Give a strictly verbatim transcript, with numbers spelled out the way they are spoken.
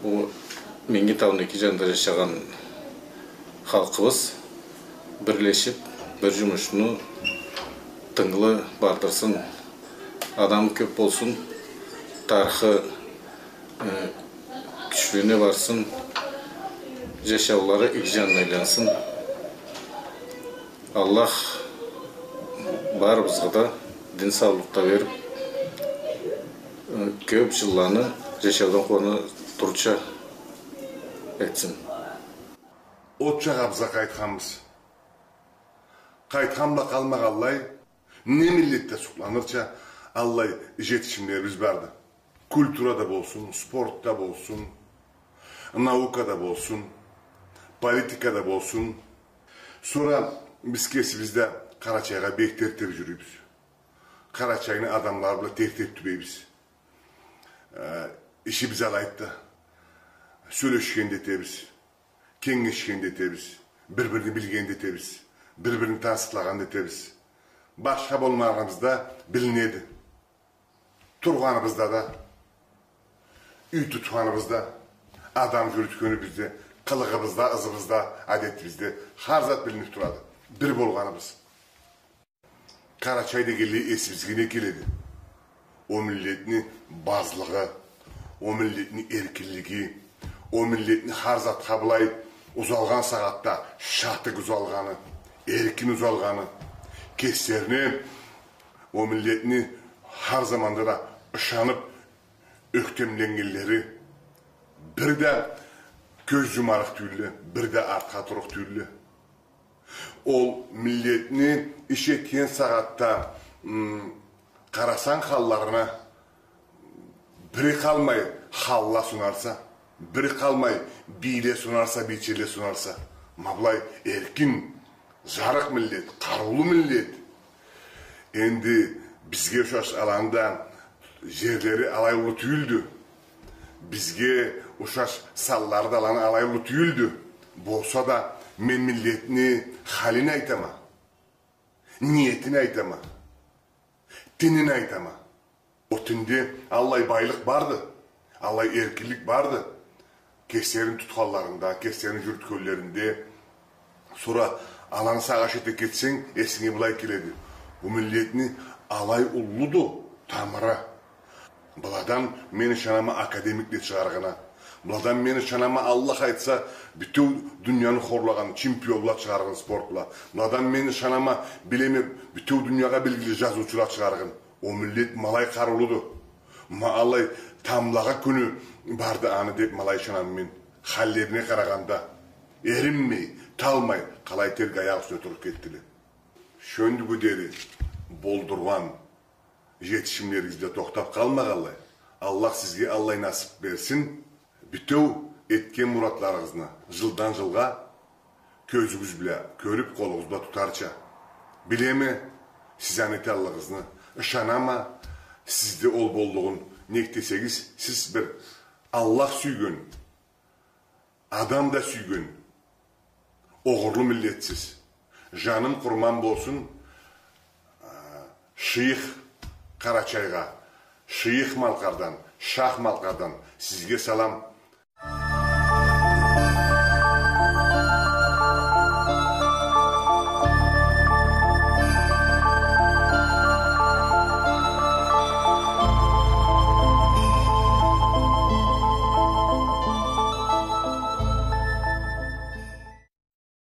Бу Минги тауну эки джанында джашагъан халкъыбыз бирлешиб, бир джумушну тынгылы бардырсын. Адамы кёб болсун, тарыхы, э, кючлюне барсын, джашаулары иги джанына айлансын. Аллах барыбызгъа да дин саулукъ да бериб, э, кёб джылланы джашаудан къууана турурча этсин. От джагъабызгъа къайтханбыз. Къайтхан бла къалмагъанлай, не миллет да сукъланырча аллай джетишимлерибиз барды. Культурада болсун, спортда болсун, наукада болсун, политикада болсун. Сора биз кесибиз да Къарачайгъа бек тертеб джюрюйбюз. Къарачайны адамлары бла тертеб тюбейбиз. Э, ишибиз алайды да, сёлешген да этебиз, кенгешген да этебиз, бир-бирини билген да этебиз, бир-бирини тансыкълагъан да этебиз. Башха болмагъаныбыз да билинеди. Тургъаныбызда да, юй тутханыбызда, адам джюрютгенибизде, къылыгъыбызда, ызыбызда, адетибизде хар зат билиниб турады. Бир болгъаныбыз. Къарачай дегенлей эсибизге не келеди? О миллетни базлыгъы, о миллетни эркинлиги, о миллетни хар затха былай узалгъан сагъатда шатыкъ узалгъаны, эркин узалгъаны, кеслерине о миллетни хар заманда да ышаныб ёхтемленнгенлери, бир да кёз джумарыкъ тюйюлле, бир да артха турурукъ тюйюлле. Ол миллетни иш этген сагъатда, м, къарасанг халларына, бири къалмай халла сунарса, бири къалмай бийле сунарса, бийчеле сунарса. Ма былай эркин, джарыкъ миллет, къарыулу миллет. Энди бизге ушаш аланы да джерлери алай уллу тюйюлдю. Бизге ушаш санлары да аланы алай уллу тюйюлдю. Болса да, мен миллетни халин айтама. Ниетин айтама. Тинин айтама. О тинде аллай байлыкъ барды. Аллай эркинлик барды. Кеслерин тутханларында, кеслерин джюрютгенлеринде. Сора аланы сагъыш эте кетсенг, эсинге былай келеди. Бу миллетни алай уллуду тамыры. Быладан мен ышанама академикле чыгъаргъына. Быладан мен ышанама, Аллах айтса, бютеу дунияны хорлагъан чемпионла чыгъаргъын спорт бла. Быладан мен ышанама, билеме, бютеу дуниягъа белгили джазыучула чыгъаргъын. О миллет ма алай къарыулуду. Ма алай тамблагъа кюню барды аны деб ма алай ышанама мен. Халлерине къарагъанда, эринмей, талмай, къалай терк аякъ юсюне туруб кетдиле. Шёндюгю дери болдургъан джетишимлеригиз бла тохтаб къалмагъанлай, Аллах сизге аллай насыб берсин. Бютеу этген муратларыгъызны джылдан джылгъа кёзюгюз бла кёрюб, къолугъуз бла тутарча. Билеме, сиз аны эталлыгъыгъызны, ышанама, сизде ол боллугъун. Нек десегиз, сиз бир Аллах сюйген, адам да сюйген огъурлу миллетсиз. Жаным къурман болсун, а, Шыйых Къарачайгъа, Шыйых Малкъардан, Шах Малкъардан сизге салам.